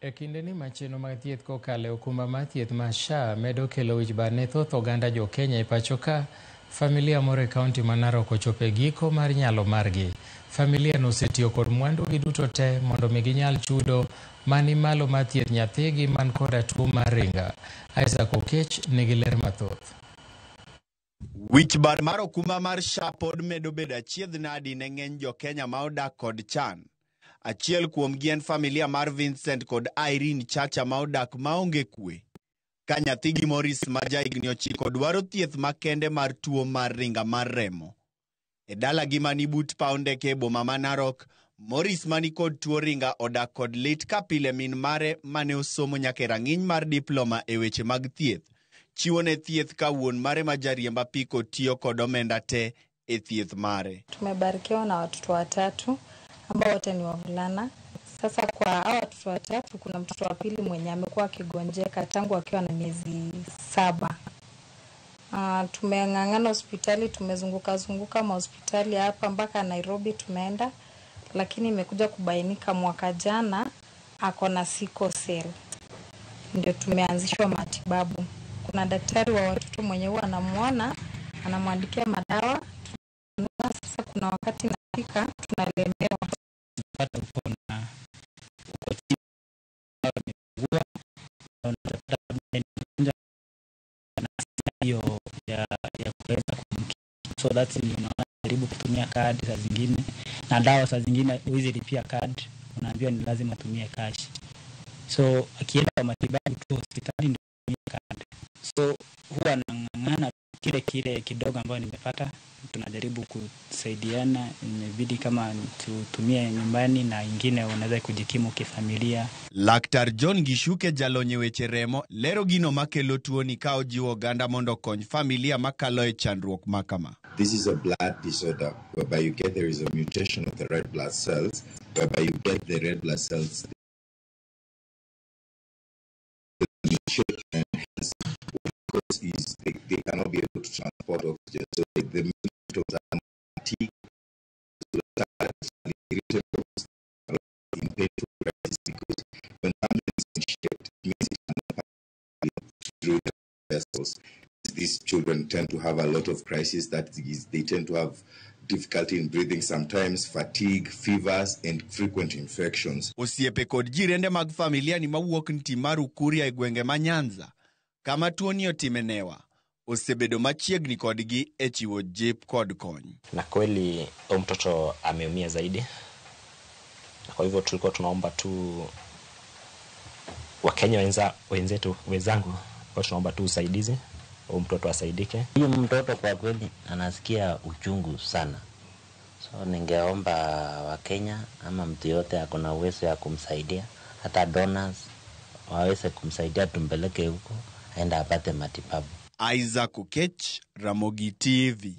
E kindeni ma chenro mag thieth kokalo e okumba mar thieth mar SHA medo kelo wich bar ne thoth oganda jo Kenya e pacho ka, familia moro e kaunti ma Narok ochopo e giko mar nyalo margi. Familia no osetiyo kod mwandugi duto te mondo mi ginyal chudo mani malo mar thieth nyathigi man koda tuo mar ringa. Isaac Okech nigi ler mathoth. Wich bar mar okumba mar SHA pod medo bedo achiedh nadi ne ng'eny jo Kenya ma odak kod chan. Achiel kuomgi en familia mar Vincent kod Irene Chacha ma odak maonge kwe. Ka nyathigi Morris ma jahigni 9 dwaro thieth makende mar tuo mar ringa mar remo. E dalagi mani but paw ndeke e boma ma Narok, Morris mani kod tuo ringa odak kod lit ka pile min mare mane osomo nyaka e rang'iny mar diploma e weche mag thieth. Chiwo ne thieth ka wuon mare ma jariemb apiko tiyo kod omenda te e thieth mare. Tumebarikiwa na watoto watatu ambao wote ni wavulana. Sasa kwa hao watoto watatu kuna mtoto wa pili mwenye amekuwa akigonjeka tangu akiwa na miezi 7. Tumeng'ang'ana hospitali, tumezunguka zunguka mahospitali hapa mpaka Nairobi tumeenda, lakini imekuja kubainika mwaka jana ako na sickle cell. Ndio tumeanzishwa matibabu. Kuna daktari wa watoto mwenye huwa anamuona, anamwandikia madawa. Sasa kuna wakati nafika tunalemewa. Pata uko na uko chini ya unapata na hiyo ya kuweza kumki. So that's ni unajaribu kutumia kadi saa zingine na dawa saa zingine huwezi lipia kadi, unaambiwa ni lazima utumie cash. So akienda kwa matibabu tu hospitali ndio utumie kadi. So huwa nang'ang'ana kile kile kidogo ambayo nimepata, tunajaribu kusaidiana, imebidi kama tutumie nyumbani na ingine unaweza kujikimu kifamilia. Laktar John Gishuke jalony e weche remo lero gino makelo tuoni ka ojiwo oganda mondo okony familia makalo e chandruok ma kama. This is a blood disorder whereby you get there is a mutation of the red blood cells, whereby you get the red blood cells and hence what is they cannot be able to transport oxygen, so the symptoms are fatigue, in painful crisis, because when something is shaped, it means it cannot pass through the vessels. These children tend to have a lot of crises, that is, they tend to have difficulty in breathing sometimes, fatigue, fevers, and frequent infections. Osiepe kod jirende mag familia ni mawuok Nti mar Ukuria e gwenge ma Nyanza, kama tuoni otime newa, osebedo machiegni kodgi e chiwo jip kod kony. Na kweli huyu mtoto ameumia zaidi, na kwa hivyo tulikuwa tunaomba tu Wakenya wenzetu, wenzangu, kwa tunaomba tu usaidizi, huyu mtoto asaidike. Huyu mtoto kwa kweli anasikia uchungu sana. So ningeomba Wakenya ama mtu yote ako na uwezo ya kumsaidia, hata donors waweze kumsaidia, tumpeleke huko aende apate matibabu. Isaac Okech, Ramogi TV.